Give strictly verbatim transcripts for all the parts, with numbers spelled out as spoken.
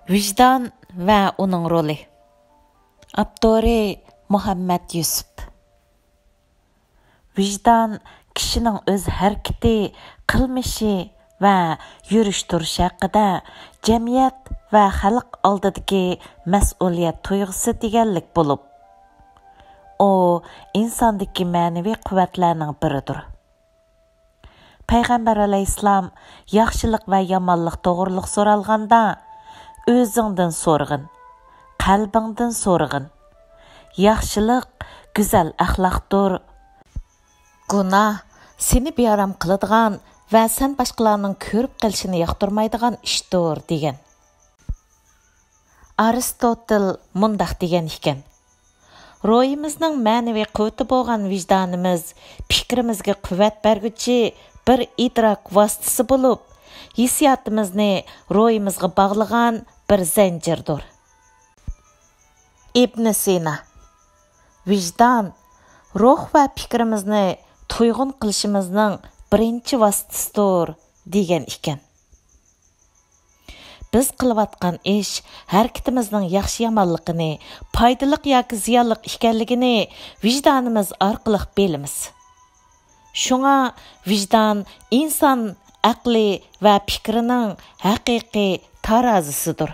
ۋىجدان ۋە ئۇنىڭ رولى. ئاپتورى: مۇھەممەد يۈسۈپ. ۋىجدان كىشىنىڭ ئۆز ھەرىكىتى، قىلمىشى ۋە يۈرۈش-تۇرۇشى ھەققىدە جەمئىيەت ۋە خەلق ئالدىدىكى مەسئۇلىيەت تۇيغۇسى دېگەنلىك بولۇپ، ئۇ ئىنساندىكى مەنىۋى قۇۋۋەتلەرنىڭ بىرىدۇر. پەيغەمبەر ئەلەيھىسسالام ياخشىلىق ۋە يامانلىق توغرۇلۇق سورالغاندا، «ئۆزۈڭدىن سورىغىن، قەلبىڭدىن سورىغىن. ياخشىلىق گۈزەل ئەخلاقتۇر، گۇناھ سېنى بىئارام قىلىدىغان ۋە سەن باشقىلارنىڭ كۆرۈپ قېلىشىنى ياقتۇرمايدىغان ئىشتۇر» دېگەن. ئارستوتېل مۇنداق دېگەن ئىكەن: «روھىمىزنىڭ مەنىۋى قۇۋۋىتى بولغان ۋىجدانىمىز پىكرىمىزگە قۇۋۋەت بەرگۈچى بىر ئىدراك ۋاسىتىسى بولۇپ، ھېسسىياتىمىزنى روھىمىزغا باغلىغان بىر زەنجىردۇر.» ئىبن سىنا: «ۋىجدان روھ ۋە پىكرىمىزنى تۇيغۇن قىلىشىمىزنىڭ بىرىنچى ۋاسىتىسىدۇر» دېگەن ئىكەن. بىز قىلىۋاتقان ئىش، ھەرىكىتىمىزنىڭ ياخشى-يامانلىقىنى، پايدىلىق ياكى زىيانلىق ئىكەنلىكىنى ۋىجدانىمىز ئارقىلىق بىلىمىز. شۇڭا ۋىجدان ئىنسان ئەقلى ۋە پىكرىنىڭ ھەقىقىي تارازىسىدۇر.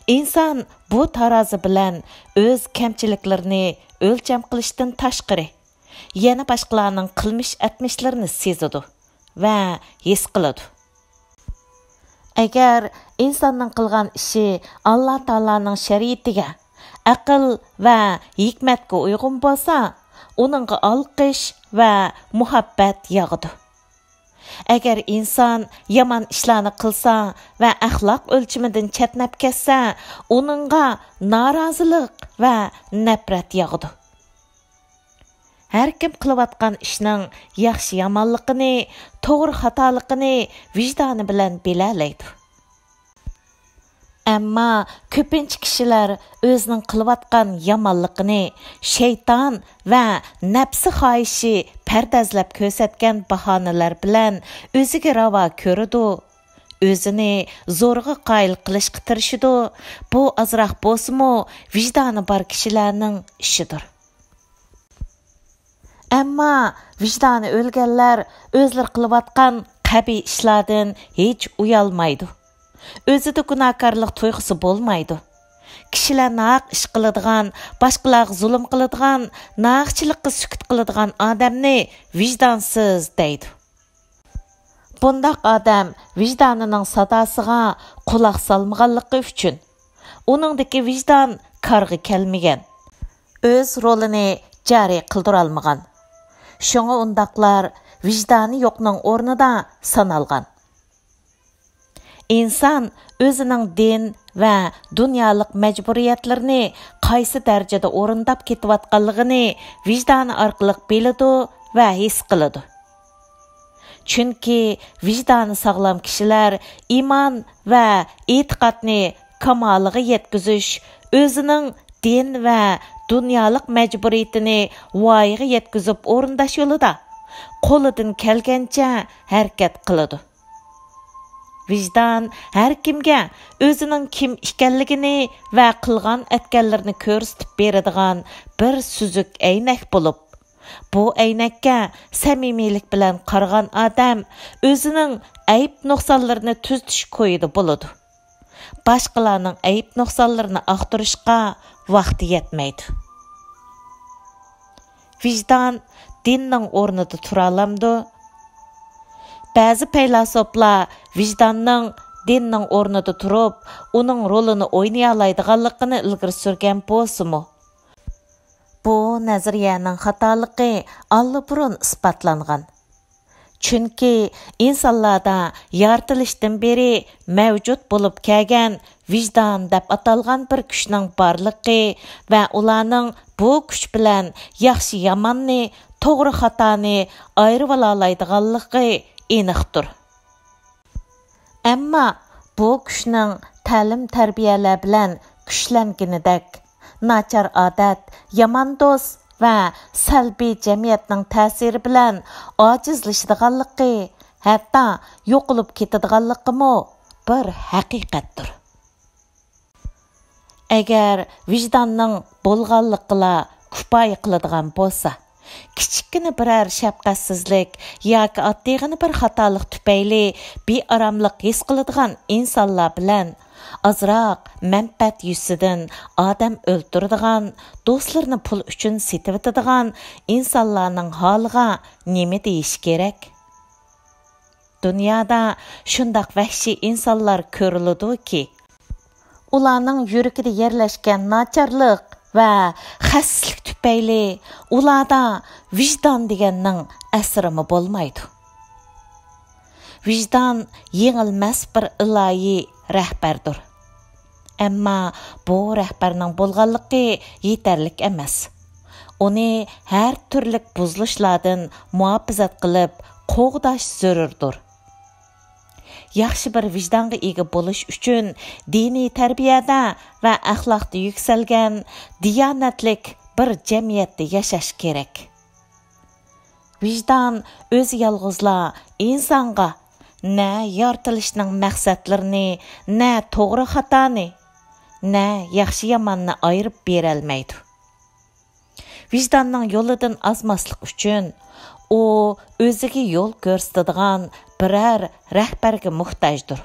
ئىنسان بۇ تارازا بىلەن ئۆز كەمچىلىكلىرىنى ئۆلچەم قىلىشتىن تاشقىرى، يەنە باشقىلارنىڭ قىلمىش-ئەتمىشلىرىنى سېزىدۇ ۋە ھېس قىلىدۇ. ئەگەر ئىنساننىڭ قىلغان ئىشى ئاللا تائالانىڭ شەرىئىتىگە، ئەقىل ۋە ھېكمەتكە ئۇيغۇن بولسا، ئۇنىڭغا ئالقىش ۋە مۇھەببەت ياغىدۇ. ئەگەر ئىنسان يامان ئىشلارنى قىلسا ۋە ئەخلاق ئۆلچىمىدىن چەتنەپ كەتسە، ئۇنىڭغا نارازىلىق ۋە نەپرەت ياغىدۇ. ھەركىم قىلىۋاتقان ئىشنىڭ ياخشى-يامانلىقىنى، توغرا-خاتالىقىنى ۋىجدانى بىلەن بىلەلەيدۇ. ئەمما كۆپىنچە كىشىلەر ئۆزىنىڭ قىلىۋاتقان يامانلىقىنى شەيتان ۋە نەپسى خاھىشى پەردازلاپ كۆرسەتكەن باھانىلەر بىلەن ئۆزىگە راۋا كۆرىدۇ، ئۆزىنى زورغا قايىل قىلىشقا تىرىشىدۇ. بۇ ئازراق بولسىمۇ ۋىجدانى بار كىشىلەرنىڭ ئىشىدۇر. ئەمما ۋىجدانى ئۆلگەنلەر ئۆزلىرى قىلىۋاتقان قەبىھ ئىشلاردىن ھېچ ئۇيالمايدۇ. ئۆزىدە گۇناھكارلىق تۇيغۇسى بولمايدۇ. كىشىلەر ناھەق ئىش قىلىدىغان، باشقىلارغا زۇلۇم قىلىدىغان، ناھەقچىلىققا سۈكۈت قىلىدىغان ئادەمنى ۋىجدانسىز دەيدۇ. بۇنداق ئادەم ۋىجدانىنىڭ ساداسىغا قۇلاق سالمىغانلىقى ئۈچۈن، ئۇنىڭدىكى ۋىجدان كارغا كەلمىگەن، ئۆز رولىنى جارى قىلدۇرالمىغان. شۇڭا ئۇنداقلار ۋىجدانى يوقنىڭ ئورنىدا سانالغان. ئىنسان ئۆزىنىڭ دىن ۋە دۇنيالىق مەجبۇرىيەتلىرىنى قايسى دەرىجىدە ئورۇنداپ كېتىۋاتقانلىقىنى ۋىجدانى ئارقىلىق بىلىدۇ ۋە ھېس قىلىدۇ. چۈنكى ۋىجدانى ساغلام كىشىلەر ئىمان ۋە ئېتىقادنى كامالىغا يەتكۈزۈش، ئۆزىنىڭ دىن ۋە دۇنيالىق مەجبۇرىيىتىنى ۋايىغا يەتكۈزۈپ ئورۇنداش يولىدا قولىدىن كەلگەنچە ھەرىكەت قىلىدۇ. ۋىجدان ھەركىمگە ئۆزىنىڭ كىم ئىكەنلىكىنى ۋە قىلغان ئەتكەنلىرىنى كۆرسىتىپ بېرىدىغان بىر سۈزۈك ئەينەك بولۇپ، بۇ ئەينەككە سەمىمىيلىك بىلەن قارىغان ئادەم ئۆزىنىڭ ئەيىب-نۇقسانلىرىنى تۈزىتىش كويىدا بولىدۇ. باشقىلارنىڭ ئەيىب-نۇقسانلىرىنى ئاختۇرۇشقا ۋاقتى يەتمەيدۇ. ۋىجدان دىننىڭ ئورنىدا تۇرالامدۇ؟ بەزى پەيلاسوپلار ۋىجداننىڭ دىننىڭ ئورنىدا تۇرۇپ، ئۇنىڭ رولىنى ئوينىيالايدىغانلىقىنى ئىلگىرى سۈرگەن بولسىمۇ، بۇ نەزەرىيەنىڭ خاتالىقى ئاللىبۇرۇن ئىسپاتلانغان. چۈنكى ئىنسانلاردا يارىتىلىشتىن بېرى مەۋجۇت بولۇپ كەلگەن ۋىجدان دەپ ئاتالغان بىر كۈچنىڭ بارلىقى ۋە ئۇلارنىڭ بۇ كۈچ بىلەن ياخشى-ياماننى، توغرا-خاتانى ئايرىۋالالايدىغانلىقى ئېنىقتۇر. ئەمما بۇ كۈچنىڭ تەلىم-تەربىيەلەر بىلەن كۈچلەنگىنىدەك، ناچار ئادەت، يامان دوست ۋە سەلبىي جەمئىيەتنىڭ تەسىرى بىلەن ئاجىزلىشىدىغانلىقى، ھەتتا يوقىلىپ كېتىدىغانلىقىمۇ بىر ھەقىقەتتۇر. ئەگەر ۋىجداننىڭ بولغانلىقىلا كۇپايە قىلىدىغان بولسا، كىچىككىنە بىرەر شەپقەتسىزلىك ياكى ئاددىيغىنە بىر خاتالىق تۈپەيلى بىئاراملىق ھېس قىلىدىغان ئىنسانلار بىلەن ئازراق مەنپەئەت يۈزىسىدىن ئادەم ئۆلتۈرىدىغان، دوستلىرىنى پۇل ئۈچۈن سېتىۋېتىدىغان ئىنسانلارنىڭ ھالىغا نېمە دېيىش كېرەك؟ دۇنيادا شۇنداق ۋەھشىي ئىنسانلار كۆرۈلىدۇكى، ئۇلارنىڭ يۈرىكىدە يەرلەشكەن ناچارلىق ۋە خەسىسلىك تۈپەيلى ئۇلاردا ۋىجدان دېگەننىڭ ئەسىرىمۇ بولمايدۇ. ۋىجدان يېڭىلمەس بىر ئىلاھىي رەھبەردۇر. ئەمما بۇ رەھبەرنىڭ بولغانلىقى يېتەرلىك ئەمەس. ئۇنى ھەر تۈرلۈك بۇزۇلۇشلاردىن مۇھاپىزەت قىلىپ قوغداش زۆرۈردۇر. ياخشى بىر ۋىجدانغا ئىگە بولۇش ئۈچۈن دىنىي تەربىيەدە ۋە ئەخلاقتا يۈكسەلگەن دىيانەتلىك بىر جەمئىيەتتە ياشاش كېرەك. ۋىجدان ئۆزى يالغۇزلا ئىنسانغا نە يارىتىلىشنىڭ مەقسەتلىرىنى، نە توغرا خاتانى، نە ياخشى ياماننى ئايرىپ بېرەلمەيدۇ. ۋىجداننىڭ يولىدىن ئازماسلىق ئۈچۈن ئۇ ئۆزىگە يول كۆرسىتىدىغان بىرەر رەھبەرگە موھتاجدۇر.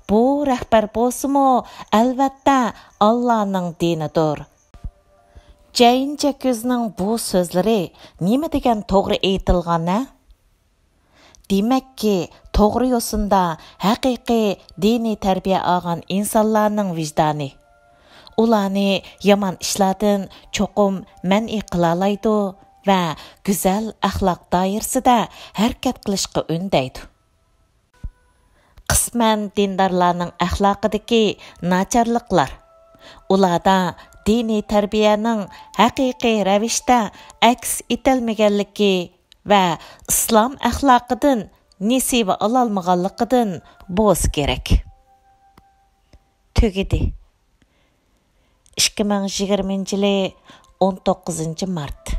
بۇ رەھبەر بولسىمۇ، ئەلۋەتتە، ئاللانىڭ دىنىدۇر. جەين جەكۈزنىڭ بۇ سۆزلىرى نېمە دېگەن توغرا ئېيتىلغان، ھە؟ دېمەككى، توغرا يوسۇندا ھەقىقىي دىنىي تەربىيە ئالغان ئىنسانلارنىڭ ۋىجدانى ئۇلارنى يامان ئىشلاردىن چوقۇم مەنئى قىلالايدۇ ۋە گۈزەل ئەخلاق دائىرىسىدە ھەرىكەت قىلىشقا ئۈندەيدۇ. قىسمەن دىندارلارنىڭ ئەخلاقىدىكى ناچارلىقلار ئۇلاردا دىنىي تەربىيەنىڭ ھەقىقىي رەۋىشتە ئەكس ئېتەلمىگەنلىكى ۋە ئىسلام ئەخلاقىدىن نېسىۋە ئالالمىغانلىقىدىن بولسا كېرەك. تۈگىدى. ئىككى مىڭ يىگىرمىنچى يىلى ئون توققۇزىنچى مارت.